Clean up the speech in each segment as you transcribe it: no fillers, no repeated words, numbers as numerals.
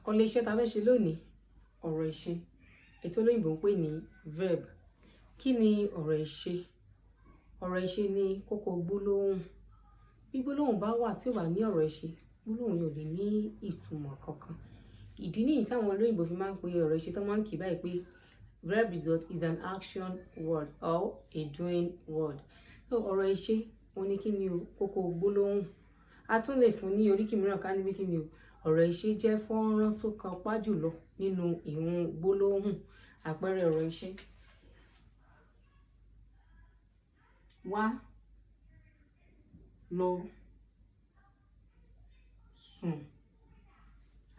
Àkọlé iṣẹ́ ta fẹ́ ṣe lónìí, ọ̀rọ̀ ìṣe, èyí tí olóyìnbo ń pè ní verb. Kí ni ọ̀rọ̀ ìṣe? Ọ̀rọ̀ ìṣe ni kókó gbólóhùn. Bí gbólóhùn bá wà tí ò bá ní ọ̀rọ̀ ìṣe, gbólóhùn yẹn ò lè ní ìtumọ̀ kankan. Ìdí nìyí tí àwọn olóyìnbo fi máa ń pe ọ̀rọ̀ ìṣe tó máa ń kì báyìí pé verb is what is an action word or a doing word. So ọ̀rọ̀ ìṣe, òun ní kí ni o, kókó gbólóhùn. A tún lè fún ní oríkì mìíràn ká ní pé kí ni o. Ọ̀rọ̀ ìṣe jẹ́ fọ́nrán tó kanpá jùlọ nínú ìhun gbólóhùn. Àpẹẹrẹ ọ̀rọ̀ ìṣe. Wá, lọ, sùn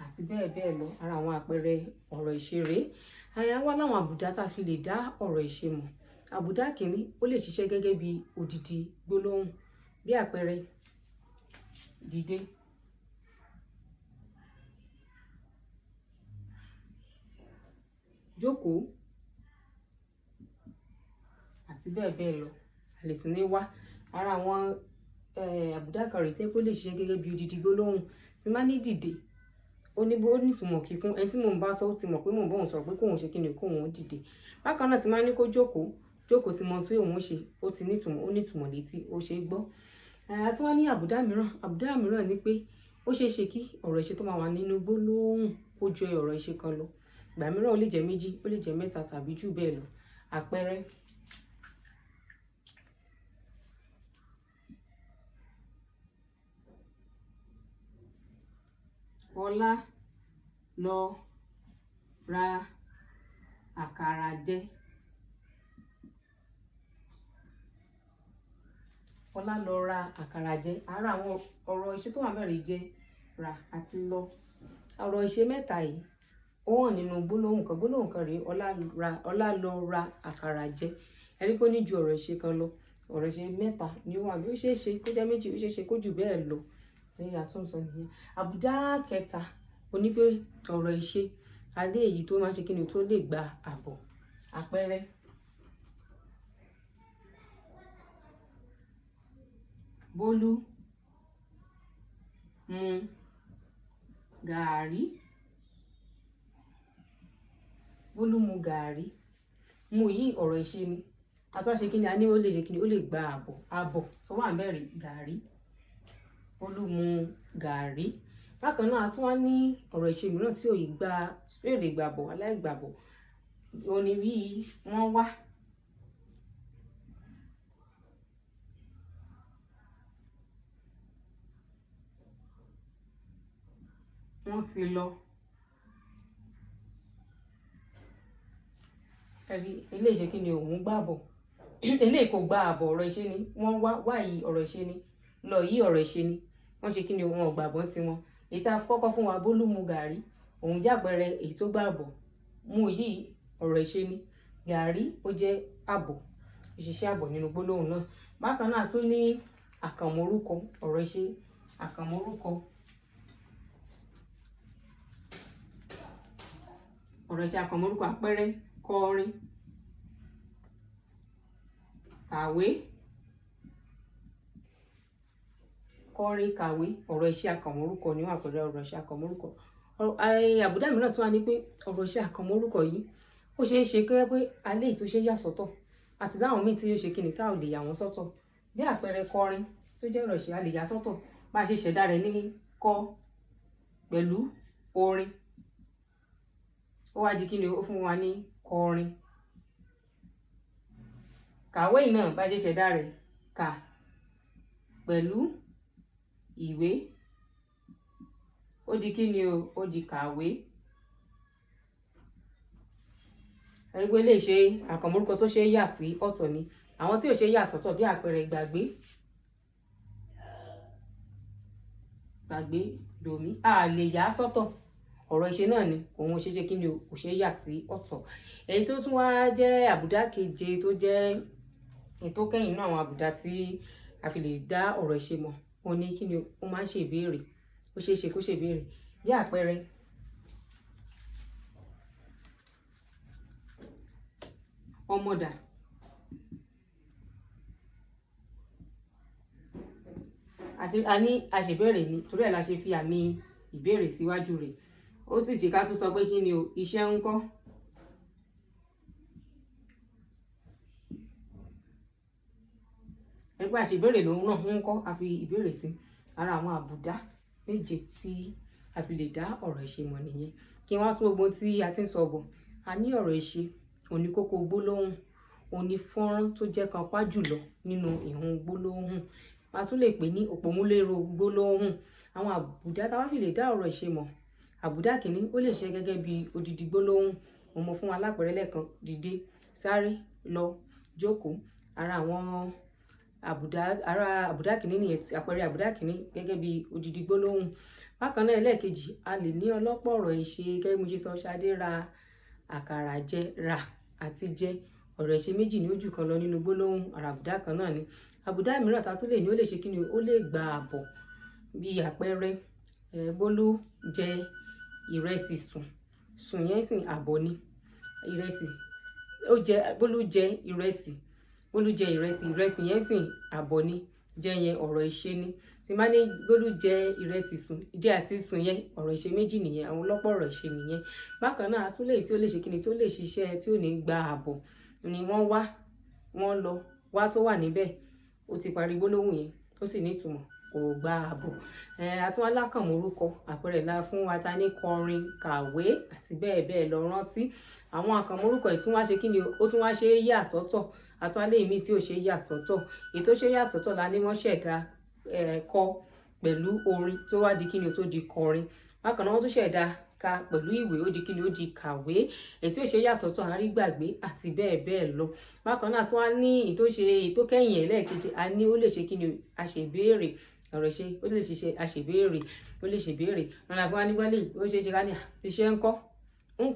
àti bẹ́ẹ̀ bẹ́ẹ̀ lọ. Ara àwọn àpẹẹrẹ ọ̀rọ̀ ìṣe rèé. Àyà wá láwọn àbùdá tá a fi lè dá ọ̀rọ̀ ìṣe mọ̀. Àbùdá kìíní, ó lè ṣiṣẹ́ gẹ́gẹ́ bí odidi gbólóhùn. Bí àpẹẹrẹ, dìde. Jókòó àti bẹ́ẹ̀ bẹ́ẹ̀ lọ. A lè tún ní wá. Ara àwọn, àbùdá kan rèé tó jẹ́ pé ó lè ṣiṣẹ́ gẹ́gẹ́ bí odidi gbólóhùn. Tí n bá ní dìde, ó ní bó ní ìtumọ̀ kíkún. Ẹni tí mò ń bá sọ ó ti mọ̀ pé mò ń bá òun sọ̀rọ̀ pé kóun ṣe kí ni o, kóun dìde. Bákan náà tí n bá ní kó jókòó, jókòó ti mọ ohun tí òun ṣe, ó ti ní ìtumọ̀, ó ní ìtumọ̀ létí, ó ṣe é gbọ́. A tún wá ní àbùdá mìíràn. Àbùdá mìíràn ni pé ó ṣe é ṣe kí ọ̀rọ̀ ìṣe tó máa wà nínú gbólóhùn kó ju ọ̀rọ̀ ìṣe kan lọ. Ìgbà mìíràn ó lè jẹ́ méjì, ó lè jẹ́ mẹ́ta tàbí jù bẹ́ẹ̀ lọ. Àpẹẹrẹ, Ọlá lọ ra àkàrà jẹ. Ọlá lọ ra àkàrà jẹ. Ara àwọn ọ̀rọ̀ ìṣe tó wà níbẹ̀ rèé jẹ, ra àti lọ. Ọ̀rọ̀ ìṣe mẹ́ta yìí ó hàn nínú gbólóhùn kan. Gbólóhùn kan rèé, Ọlá ra, Ọlá lọ ra àkàrà jẹ. Ẹ rí pé ó ní ju ọ̀rọ̀ ìṣe kan lọ. Ọ̀rọ̀ ìṣe mẹ́ta ni ó wà. Bí ó ṣe é ṣe kó jẹ́ méjì, ó ṣe é ṣe kó jù bẹ́ẹ̀ lọ. Tí a tún sọ nìyẹn. Àbùdá kẹta, ó ní pé ọ̀rọ̀ ìṣe, a lé èyí tó máa ṣe kí ni o, tó lè gba àbọ̀. Àpẹẹrẹ, Bólú mu gàárì. Bólú mu gàárì. Mu yìí ọ̀rọ̀ ìṣe ni. A tún wá ṣe kí ni, a ní ó lè ṣe kí ni, ó lè gba àbọ̀. Àbọ̀ tó wà níbẹ̀ rèé, gàárì. Bólú mu gàárì. Bákan náà a tún wá ní ọ̀rọ̀ ìṣe mìíràn tí ò yí gba, tí ò lè gba àbọ̀, aláìgbàbọ̀. Ó ní bí wọ́n wá. Wọ́n ti lọ. Ẹ rí, eléyìí ṣe kí ni òun gbà àbọ̀. Eléyìí kò gba àbọ̀, ọ̀rọ̀ ìṣe ni. Wọ́n wá, wá yìí ọ̀rọ̀ ìṣe ni. Lọ yìí ọ̀rọ̀ ìṣe ni. Wọ́n ṣe kí ni o, wọn ò gbà àbọ̀ tí wọn. Èyí tí a kọ́kọ́ fún wa, Bólú mu gàárì. Òun jẹ́ àpẹẹrẹ èyí tó gbà àbọ̀. Mu yìí ọ̀rọ̀ ìṣe ni. Gàárì ó jẹ́ àbọ̀. Ìṣiṣẹ́ àbọ̀ nínú gbólóhùn náà. Bákan náà a tún ní àkànmọ̀ orúkọ, ọ̀rọ̀ ìṣe àkànmọ̀ orúkọ. Ọ̀rọ̀ ìṣe àkànmọ̀ orúkọ, àpẹẹrẹ, kọrin, kàwé. Kọrin, kàwé, ọ̀rọ̀ ìṣe àkànmọ̀ orúkọ ni wọ́n àpẹẹrẹ ọ̀rọ̀ ìṣe àkànmọ̀ orúkọ. Àbùdá mìíràn tún wà ní pé ọ̀rọ̀ ìṣe àkànmọ̀ orúkọ yìí ó ṣe é ṣe kó jẹ́ pé a lé èyí tó ṣe é yà sọ́tọ̀ àti láwọn míì tí ó ṣe kí ni tá ò lè yà wọ́n sọ́tọ̀. Bí àpẹẹrẹ kọrin tó jẹ́ ọ̀rọ̀ ìṣe a lè yà sọ́tọ̀. Bá ṣe ṣẹ̀dá rẹ̀ ní kọ pẹ̀lú orin. Ó wá di kí ni o, ó fún wa ní kọrin. Kàwé yìí náà bá ṣe ṣẹ̀dá rẹ̀ kà pẹ̀lú ìwé. Ó di kí ni o, ó di kàwé. Ẹ rí pé eléyìí ṣe àkànmọ̀ orúkọ tó ṣe é yà sí ọ̀tọ̀ ni. Àwọn tí ò ṣe é yà sọ́tọ̀ bí àpẹẹrẹ gbàgbé. Gbàgbé, dòmí. A lè yà á sọ́tọ̀. Ọ̀rọ̀ ìṣe náà ni. Òun ò ṣe ṣe kí ni o, kò ṣe é yà sí ọ̀tọ̀. Èyí tó tún wá jẹ́ àbùdá keje tó jẹ́ èyí tó kẹ́yìn nínú àwọn àbùdá tí a fi lè dá ọ̀rọ̀ ìṣe mọ̀. Ó ní kí ni o, ó máa ń ṣe ìbéèrè. Ó ṣe é ṣe kó ṣe ìbéèrè. Bí àpẹẹrẹ, ọmọ dà. A ní aṣèbéèrè ni, torí ẹ̀ la ṣe fi àmì ìbéèrè síwájú rẹ̀. Ó sì ṣe ká tún sọ pé kí ni o, iṣẹ́ ń kọ́. Ẹgbẹ́ àṣebéèrè lòun náà ń kọ́, a fi ìbéèrè sí. Ara àwọn àbùdá méje tí a fi lè dá ọ̀rọ̀ ìṣe mọ̀ nìyẹn. Kí n wá tún gbogbo ohun tí a ti ń sọ bọ̀. A ní ọ̀rọ̀ ìṣe, òun ní kókó gbólóhùn, òun ní fọ́nrán tó jẹ́ kanpá jùlọ nínú ìhun gbólóhùn. A tún lè pè ní òpómúléró gbólóhùn. Àwọn àbùdá tá a bá fi lè dá ọ̀rọ̀ ìṣe mọ̀. Àbùdá kìíní, ó lè ṣe gẹ́gẹ́ bí odidi gbólóhùn. Mo mọ fún wa lápẹẹrẹ lẹ́ẹ̀kan, dìde, sáré, lọ, jókòó. Ara àwọn àbùdá, ara àbùdá kìíní nìyẹn, àpẹẹrẹ àbùdá kìíní gẹ́gẹ́ bí odidi gbólóhùn. Bákan náà ẹlẹ́ẹ̀kejì, a lè ní ọlọ́pọ̀ ọ̀rọ̀ ìṣe gẹ́gẹ́ bí mo ṣe sọ, Ṣadé ra àkàrà jẹ, rà àti jẹ. Ọ̀rọ̀ ìṣe méjì ní ojú kan lọ nínú gbólóhùn, ara àbùdá kan náà ni. Àbùdá mìíràn tá a tún lè ní, ó lè ṣe kí ni o, ó lè gba àbọ̀. Bí àpẹẹrẹ, Bólú jẹ ìrẹsì sùn. Sùn yẹn sì àbọ̀ ni. Ìrẹsì, ó jẹ, Bólú jẹ ìrẹsì. Bólú jẹ ìrẹsì, ìrẹsì yẹn sì àbọ̀ ni. Jẹ yẹn ọ̀rọ̀ ìṣe ni. Tí n bá ní Bólú jẹ ìrẹsì sùn, jẹ àti sùn yẹn ọ̀rọ̀ ìṣe méjì nìyẹn, àwọn ọlọ́pọ̀ ọ̀rọ̀ ìṣe nìyẹn. Bákan náà, a tún lè tí ó lè ṣe kí ni, tó lè ṣiṣẹ́ tí ò ní gba àbọ̀ ni wọ́n wá, wọ́n lọ, wá tó wà níbẹ̀. Ó ti parí gbólóhùn yẹn, ó sì ní ìtumọ̀, kò gba àbọ̀. A tún wá lákànmọ́ orúkọ, àpẹẹrẹ la fún wa ta ní kọrin, kàwé àti bẹ́ẹ̀ bẹ́ẹ̀ lọ rántí. Àwọn àkànmọ́ orúkọ yìí tún wá ṣe kí ni o, ó tún wá ṣe é yà sọ́tọ̀. A tún wá lé ìmí tí ò ṣe é yà sọ́tọ̀. Èyí tó ṣe é yà sọ́tọ̀ la ní wọ́n ṣẹ̀dá, kọ pẹ̀lú orin tó wá di kí ni o, tó di kọrin. Bákan náà wọ́n tún ṣẹ̀dá ka pẹ̀lú ìwé, ó di kí ni o, ó di kàwé. Èyí tí ò ṣe é yà sọ́tọ̀, a rí gbàgbé àti bẹ́ẹ̀ bẹ́ẹ̀ lọ. Bákan náà a tún wá ní èyí tó ṣe, èyí tó kẹ́yìn ẹ̀ lẹ́ẹ̀kejì, a ní ó lè ṣe kí ni o, a ṣe ìbéèrè. Ọ̀rọ̀ ìṣe, ó lè ṣiṣẹ́, a ṣe ìbéèrè, ó lè ṣe ìbéèrè. Ọ̀nà àfi wá ní gbọ́lé, ó ṣe é ṣe ká ní, iṣẹ́ ń kọ́.